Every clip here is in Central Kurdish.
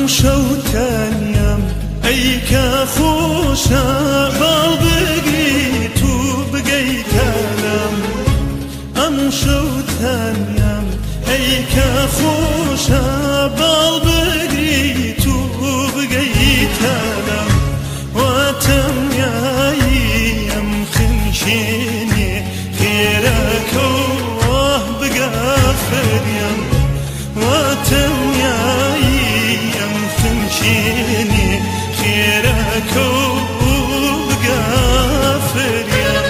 شەو تەنیام ئەی کە خۆشە باڵ بگریت و بگەیتە لام ئەم شەو تەنیام ئەی کە خۆشە باڵ بگریت و بگەیتە لام وتەنیایی ئەم خنچێنێ خێرەکەوە بگە فریام وتەنیایی ئەم خنچێنێ خێرەکەوە بگە فریام.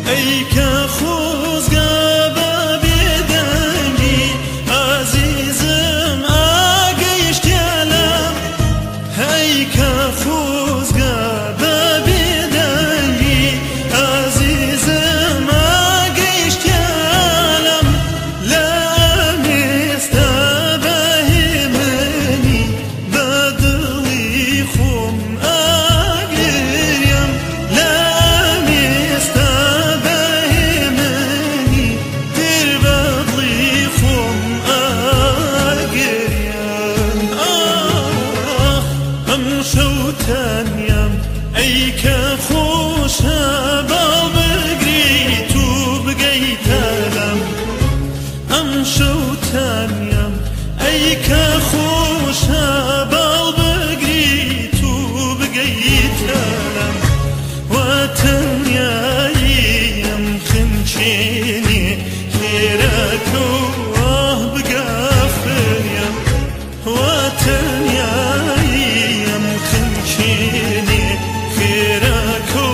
ئەی کە خۆزگە بە بێدەنگی ئازیزم ئاگەیشتە لام ئەی کە خۆزگە بە بێدەنگی ئازیزم ئاگەیشتە لام لە ئەمێستا بەهێمنی بە دڵی خۆم ئاگریم لە ئەمێستا بەهێمنی تر بە دڵی خۆم ئاگریم. ئاخ ئەم شەو تەنیام ئەی کە خۆشە باڵ بگریت و بگەیتە لام ئەم شەو تەنیام ئەی کە خۆشە باڵ بگریت و بگەیتە لام وتەنیایی ئەم خنچێنێ خێرەکەوە بگە فریام وتەنیایی ئەم خنچێنێ خێرەکەوە.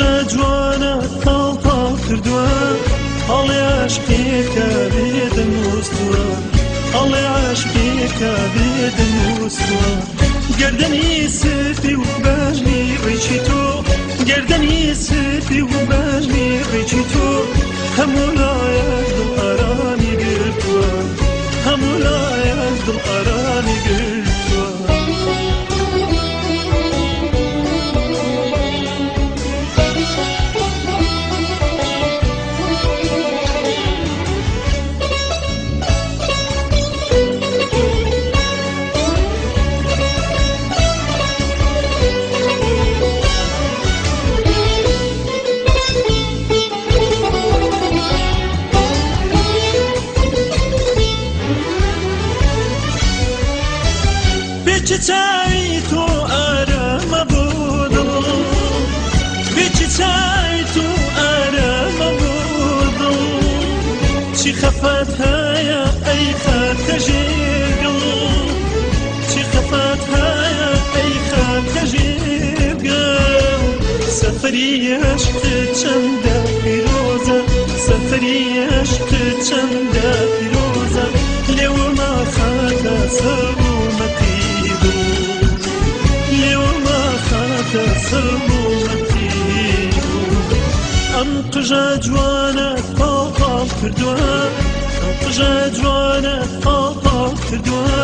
قژە جوانە تاڵ تاڵ کردووە ئەڵێ عاشقێکە بێدەنووسووە ئەڵێ عاشقێکە بێدەنووسووە گەردەنی سپی و بەژنی ڕیچی تۆ گەردەنی سپی و بەژنی ڕیچی تۆ هەموو لایەک دڵ ئارامی گرتووە هەموو لایەک دڵ ئارامی گرتووە. چای تۆ ئارامە بۆ دڵ بێچ چای تۆ ئارامە بۆ دڵ چی خەفەت هەیە ئەی خاتە ژێرگڵ چی خەفەت هەیە ئەی خاتە ژێرگڵ سەفەری عشقت چەندە پیرۆزە سەفەری عشقت چەندە پیرۆزە لێوما خاتە سەرومەتی ئەم قژە جوانە تاڵ تاڵ کردووە ئەم قژە جوانە تاڵ تاڵ کردووە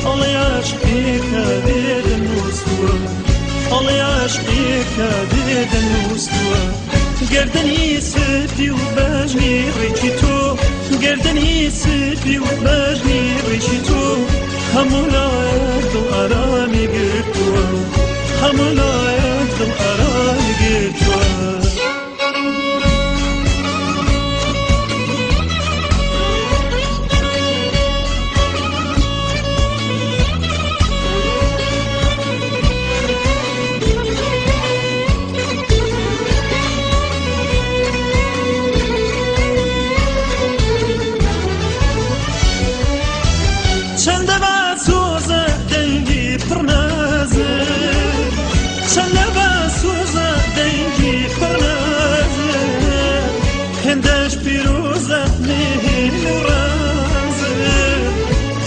ئەڵێ عاشقێکە بێدەنووسووە ئەڵێ عاشقێکە بێدەنووسووە گەردەنی سپی و بەژنی ڕێکی تۆ گەردەنی سپی و بەژنی ڕێکی تۆ هەموو لایەک دڵ ئارامی گرتووە هەموو لایەک دڵ ئارامی گرتووە. چەندە با سۆزە دەنگی پڕنازە چەندە با سۆزە دەنگی پڕنازە هێندەش پیرۆزە نهێن و ڕازە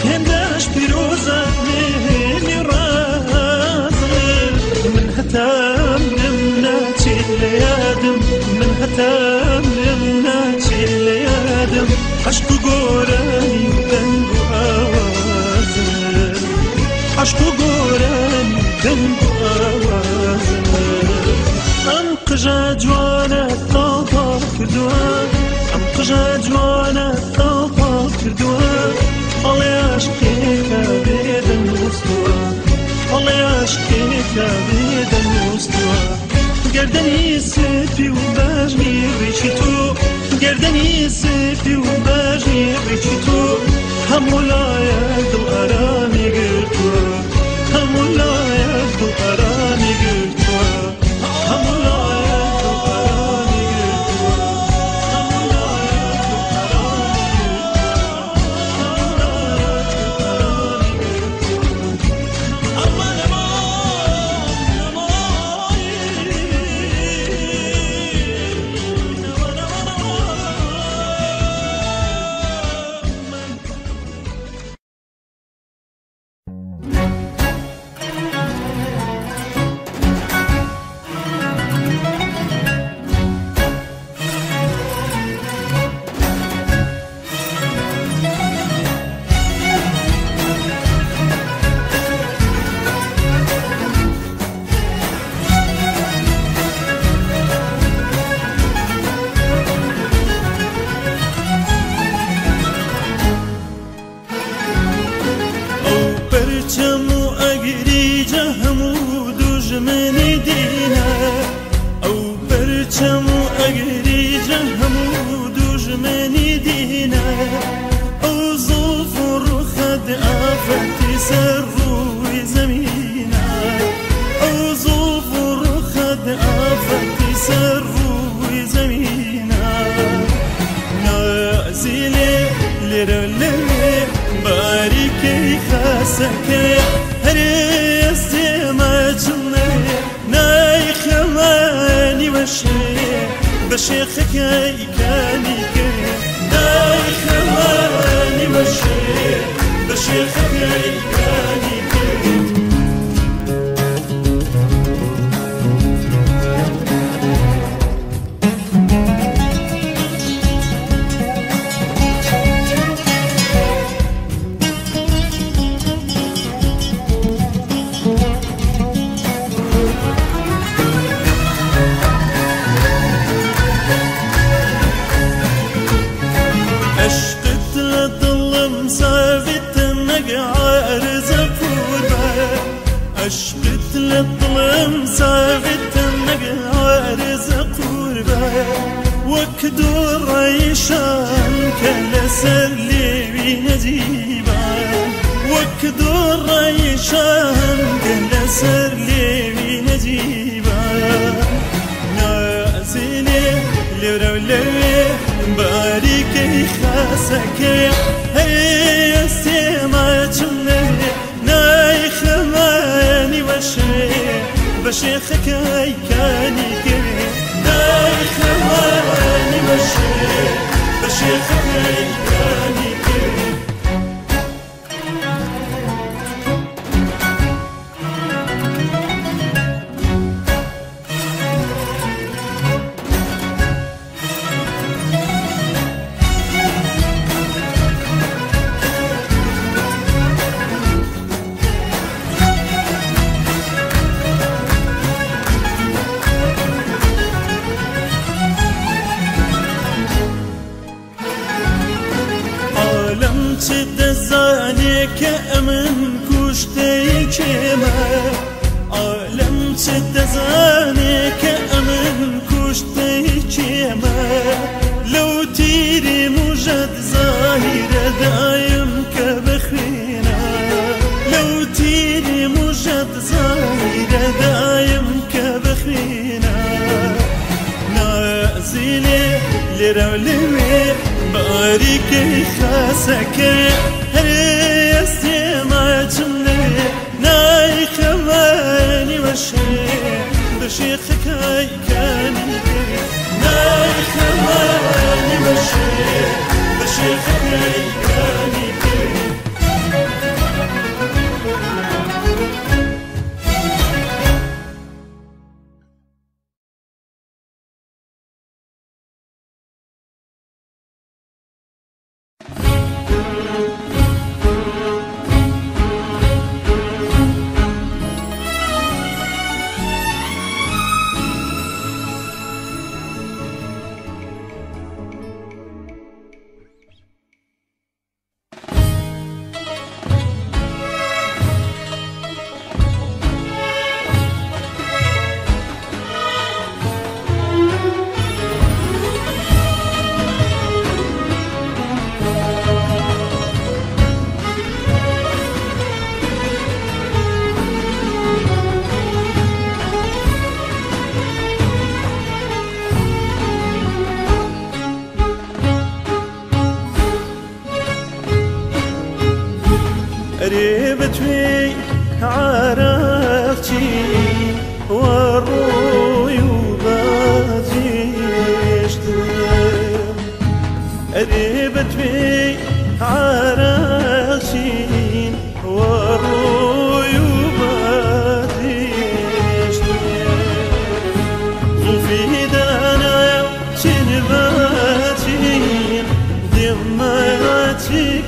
هێندەش پیرۆزە نهێن و ڕازە من هەتا مرم ناچێت لە یادم من هەتا مرم ناچێت لە یادم عەشق و گۆرانی و دەنگ و ئاوازە عەشق و گۆرانی و دەنگ و ئاوازە ئەم قژە جوانە تاڵ تاڵ کردووە ئەم قژە جوانە تاڵ تاڵ کردووە ئەڵێ عاشقێکە بێدەنووسووە ئەڵێ عاشقێکە بێدەنووسووە گەردەنی سپی و بەژنی ڕیشی تۆ گەردەنی سپی و بەژنی ڕیشی تۆ هەموو لایەک دڵ ئارامی گرتووە هەموو لایەک دڵ ئارامی گرتووە هەموو لایەک دڵ ئارامی گرتووە هەموو لایەک دڵ ئارامی گرتووە هەموو لایەک دڵ ئارامی گرتووە. ئەمان ئەمان ئەمان ئەو پەرچەم و ئەگریجە هەموو دوژمنی دینە ئەو پەرچەم و ئەگریجە هەموو دوژمنی دینە ئەو زوڵف و ڕوخەت ئافەتی سەر ڕووی زەمینە ئەو زوڵف و ڕوخەت ئافەتی سەر ڕووی زەمینە نازیلێ لێرە لەوێ باریکەی خاسەکەیە هەرێ ئەستێمە چڵنەوێ نایخەمانی وەشێ. بە شێخەکەی کانی کێ نایخەمانی وەشێ بە شێخەکەی کانی کێ. عشقت للظلم سافت النقار زقوربا وكدو الريشان كالسر لي نجيبا وكدو الريشان كالسر لي نجيبا نازلي لورولي باريكي خاسك هي السما تشملي نايخماني وشي بشيخك كاني كي نايخماني وشي بشيخك كاني كي. کە ئەمن کوشتەی کێمە عالەم چ دەزانێ کە ئەمن کوشتەی کێمە لەو تیری موژەت زاهیرە دایم کە بخوێنە لەو تیری موژەت زاهیرە دایم کە بخوێنە نازیلێ لێرە و لەوێ باریکەی خاسەکە بشيخك كاني نايخماني وشي بشيخك كاني. قريبتي عرفتي والروي وباتي قريبتي عرفتي والروي وباتي في دانا شنباتي دماتي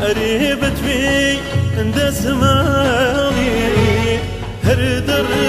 قريبت بي عند سماوي هر در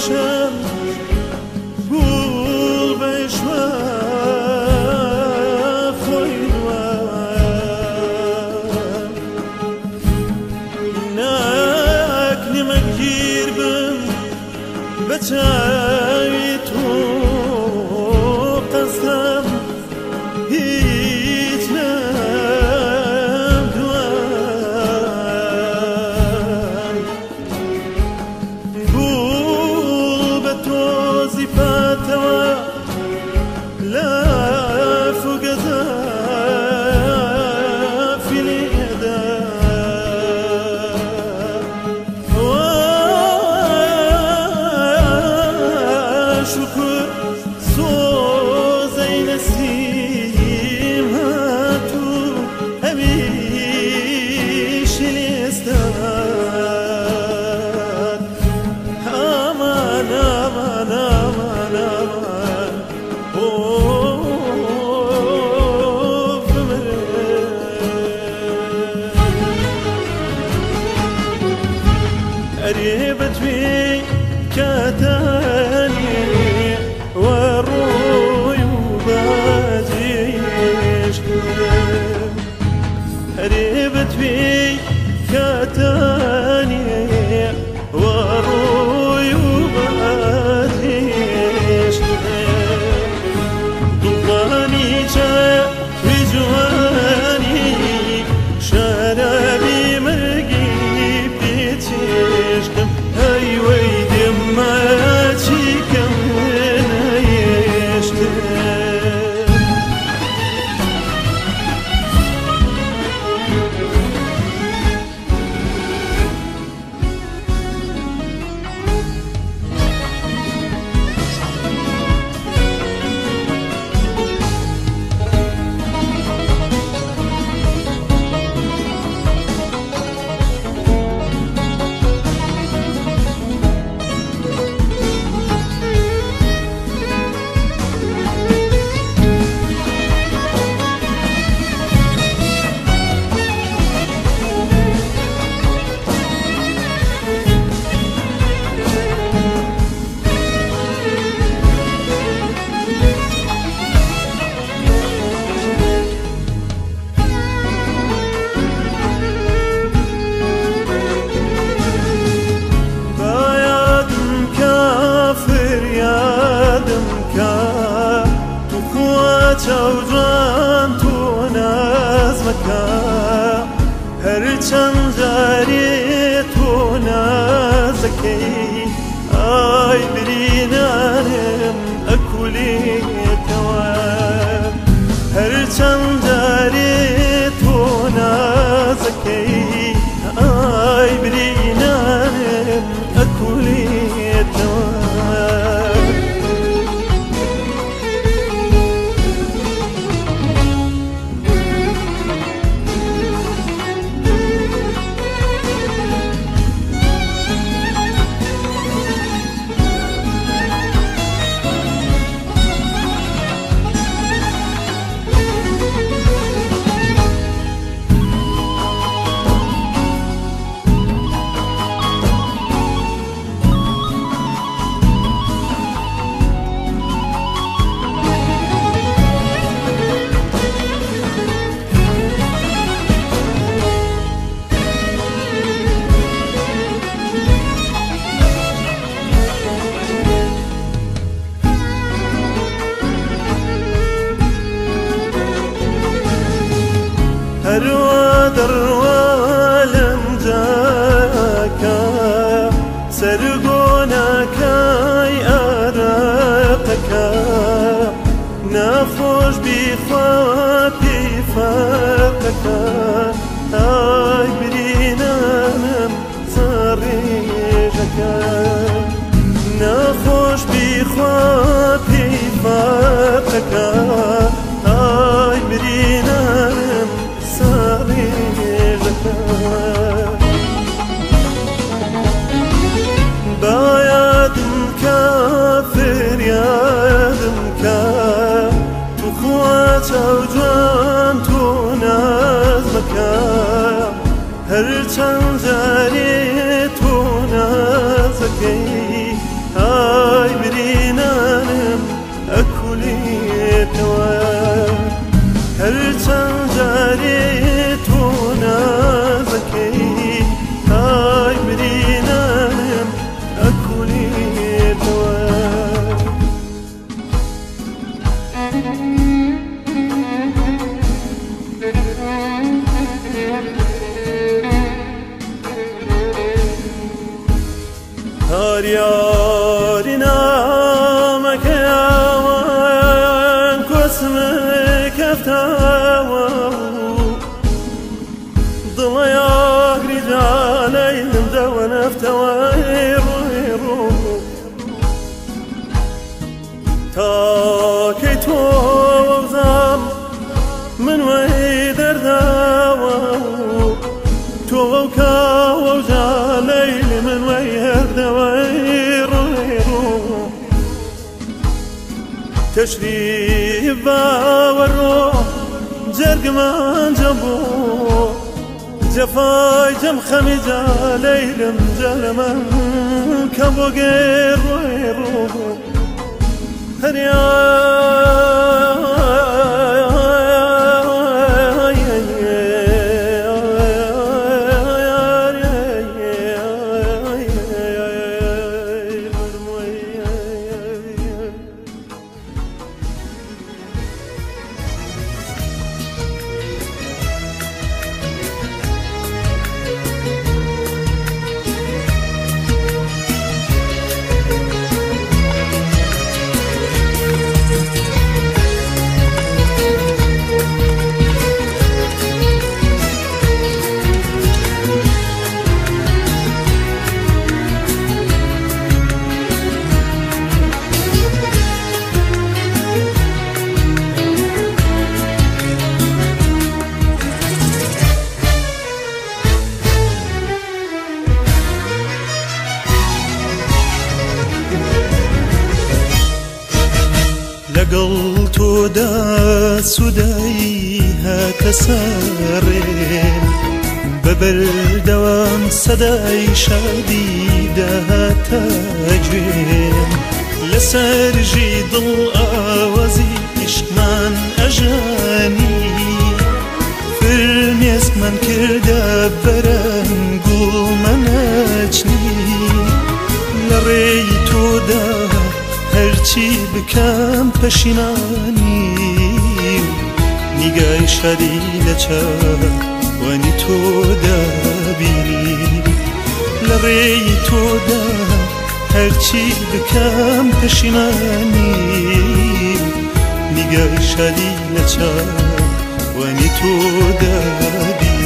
شەم گوڵ بەشوە خۆی دووە ناک نمەگیر بم بە چاوی تۆ قەسەم هیچ نەمدوان گوڵ بە تۆزی پاتەوە لاف و گەزافی لێدا شکر سۆزەی نەسیم هاتوو هەمیش لێستات ئامان ئامان ئامان ئامان ئۆف بمرم ئەرێ بەتوێ کاتانی وەڕۆی و باجێشتم ئەرێ بەتوێ کاتانی وەڕۆی و باجێشتم دڵانی چاوی جوانی شەرابی مەرگی پێچێشتم ئەی وەی دێمە چیکەم نەیێشتم. با یادم کا فریادم کا تو خوا چاوجوان تۆ نازمەکە هەرچەند جارێ تۆ نازەکەی ئای برینانم ئەکولێتەوە هەرچەند جارێ تۆ نازەکەی ئای برینانم ئەکولێتەوە. هەروە دەڕوا لەم جاکە سەرگۆناکای ئارەقەکە ناخۆش بیخوا پێی فەرقەکە ئای برینانم سەڕێژەکە ناخۆش بیخوا پێی فەرقەکە ئای برینانم سەڕێژەکە. با یادم کا فریادم کا تو خوا چاوجوان تۆ نازمەکە هەرچەند جارێ تۆ نازەکەی تا کەی تۆ وەوزام من وەی دەرداوە تۆ وەو کاوە و جا لەیلی من وەی هەردەوەی ڕۆی ڕۆ تەشریف باوەڕۆ جەرگمان جەبوو جەفای جەم خەمی جا لەیلم جا لە من کە بۆ گەی ڕۆی ڕۆ هەریا لەگەڵ تۆدا سوودایی هاتە سەرێم بە بەردەوام سەدای شادی داهاتە گوێم لەسەر ژی دڵ ئاوازی عشقمان ئەژانی فرمێسکمان کردە بەرەنگ گوڵمەنەچنی لە ڕێی تۆدا هەرچی بکەم پەشیمانی نیگای شادی لە چاوانی تۆدا بینی لە ڕێی تۆدا هەرچی بکەم پەشیمانی نیگای شادی لە چاوانی تۆدا بینی.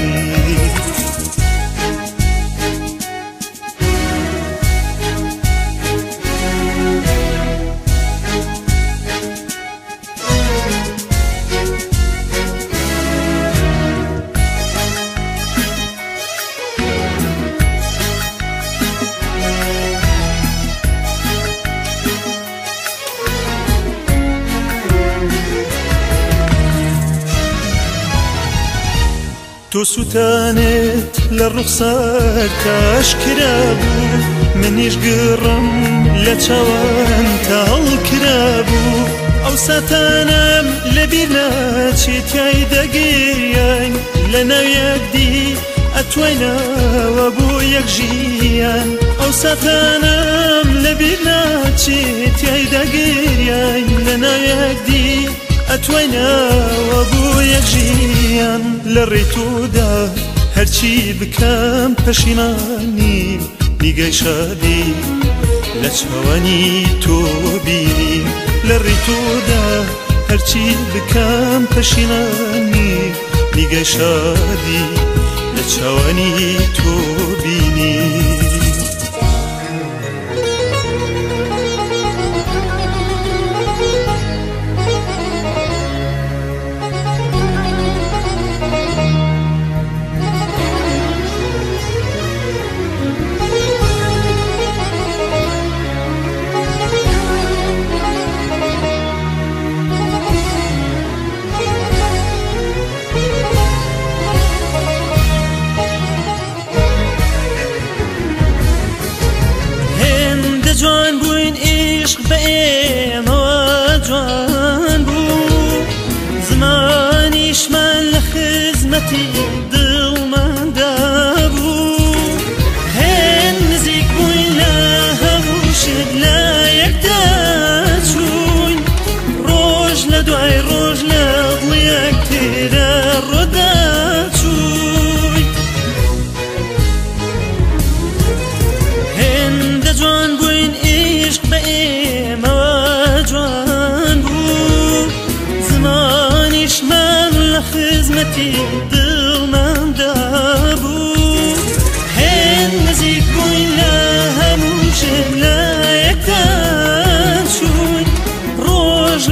تۆ سووتانێت لە ڕوخسار تاشکرا بوو منیش گڕم لە چاوان تا هەڵکرا بوو ئەو ساتانم لەبیر ناچێت تای دەگریاین لە ناو یەکدی ئەتوینەوە بۆ یەک ژیان ئەو ساتانم لەبیر ناچێت تای دەگریاین لە ناو یەکدی ئەتوینەوە بۆ یەک ژیان لە ڕێی تۆدا هەرچی بکەم پەشیمانی نیگای شادی لە چاوانی تۆ بینی لە ڕێی تۆدا هەرچی بکەم پەشیمانی نیگای شادی لە چاوانی تۆ بینی. جوان بووین عشق بە ئێمەوە جوان بوو زمانیشمان لە خزمەتی دڵماندا بوو هێن نزیک بووین لە هەموو شت لە یەکدا چووین ڕۆژ لە دوای ڕۆژ لە دڵ یەکترە ڕۆدا چووین هێندە جوان بووین عشق بە ئێمەوە جوان بوو زمانیشمان لە خزمەتی دڵماندا بوو هێن نزیک بووین لە هەموو شت لە یەکدا چووین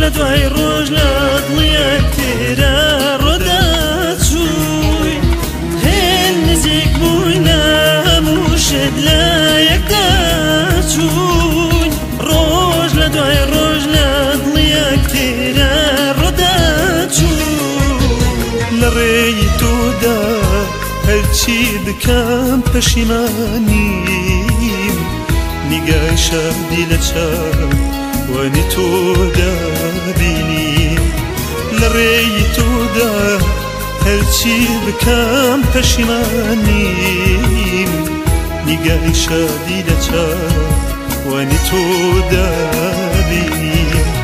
لە دوای ڕۆژ لە دڵیەک تێرە ڕۆدا چووی هێن نزیک بووین لە هەموو شت لە یەکدا چووین ڕۆژ لە دوای ڕۆژ لە دڵیەک تێرە ڕۆدا چووین لە ڕێی تۆدا هەرچی بکەم پەشیمانیم نیگای شادی لە چاو وانی تۆدا بینیم لە ڕێی تۆدا هەرچی بکەم پەشیمانیم نیگای شادی لە چاو وانی تۆدا بینیم.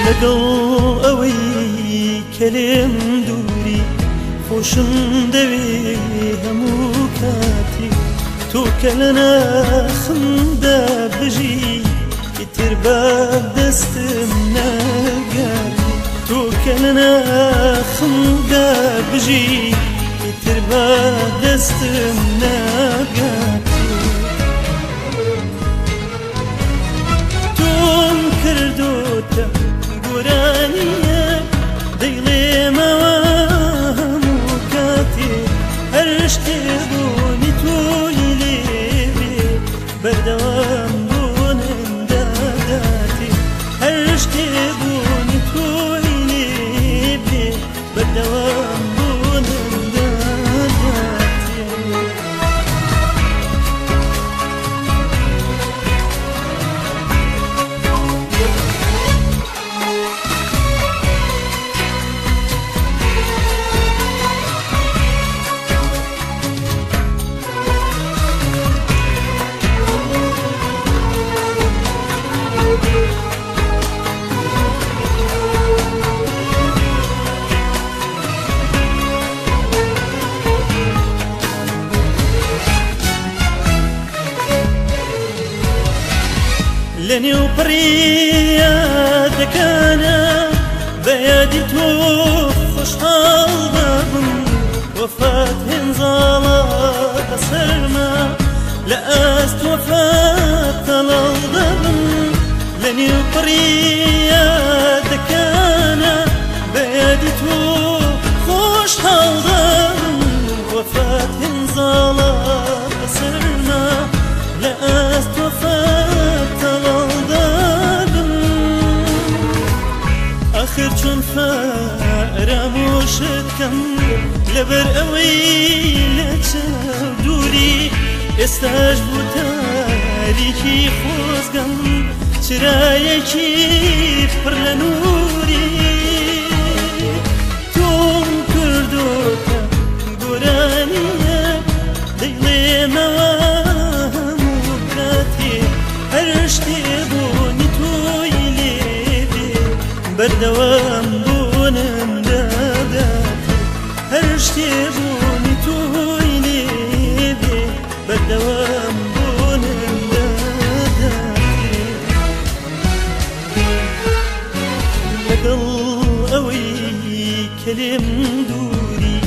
لەگەڵ ئەوەی کە لێم دووری خۆشم دەوێ هەموو کاتی تۆ کە لە ناخمدا بژی ئیتر بە دەستم ناگاتی تۆ کە لە ناخمدا بژی ئیتر بە دەستم ناگاتی تۆم کردۆتە گۆرانیە دەیڵێمەوە هەموو کاتێ هەر شتێ بوونی تۆی لێبێ بەردەوام بوونم داداتێ هەر شتێ بوونی تۆی لێبێ بەردەوام بوونم داداتێ. لەنێو پڕیادەکانە بە یادی تۆ خۆشحاڵ دەبم وەفات هێنزاڵە بەسەرما لە ئاست وەفات تەڵاڵ دەبم لەنێو پڕیادەکانە بە یادی تۆ خۆشحاڵ دەبم وەفات هێنزاڵە بەسەرما لە ئاست وەفات تەڵاڵ دەبم. آخر چۆن فەرامۆشت کەم لەبەر ئەوەی لە چاو دووری ئێستاش بوو تاریکی خۆزگەم چرایەکی پڕ لە نووری تۆم کردۆتە گۆرانیە دەیڵێمەوە هەموو کاتێ هەر شتێ بوونی تۆی لێبێ بەردەوام بوونم داداتێ هەر شتێ بوونی تۆی لێبێ بەردەوام بوونم داداتێ. لەگەڵ ئەوەی کە لێم دووری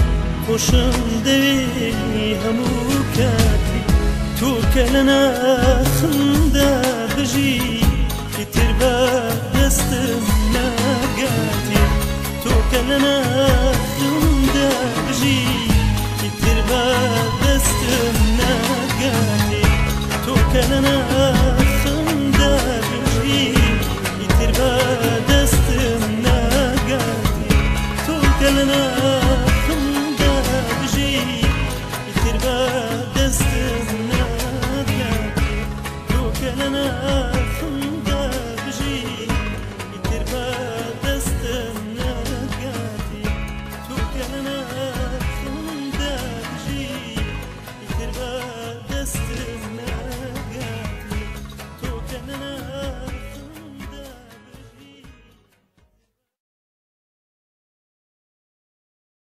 خۆشم دەوێ هەموو کاتی تۆ کە لە ناخمدا بژی ئیتر بە دەستم ناگاتێ تۆ کە لە ناخمدا بژی ئیتر بە دەستم ناگاتێ تۆ کە لە ناخمدا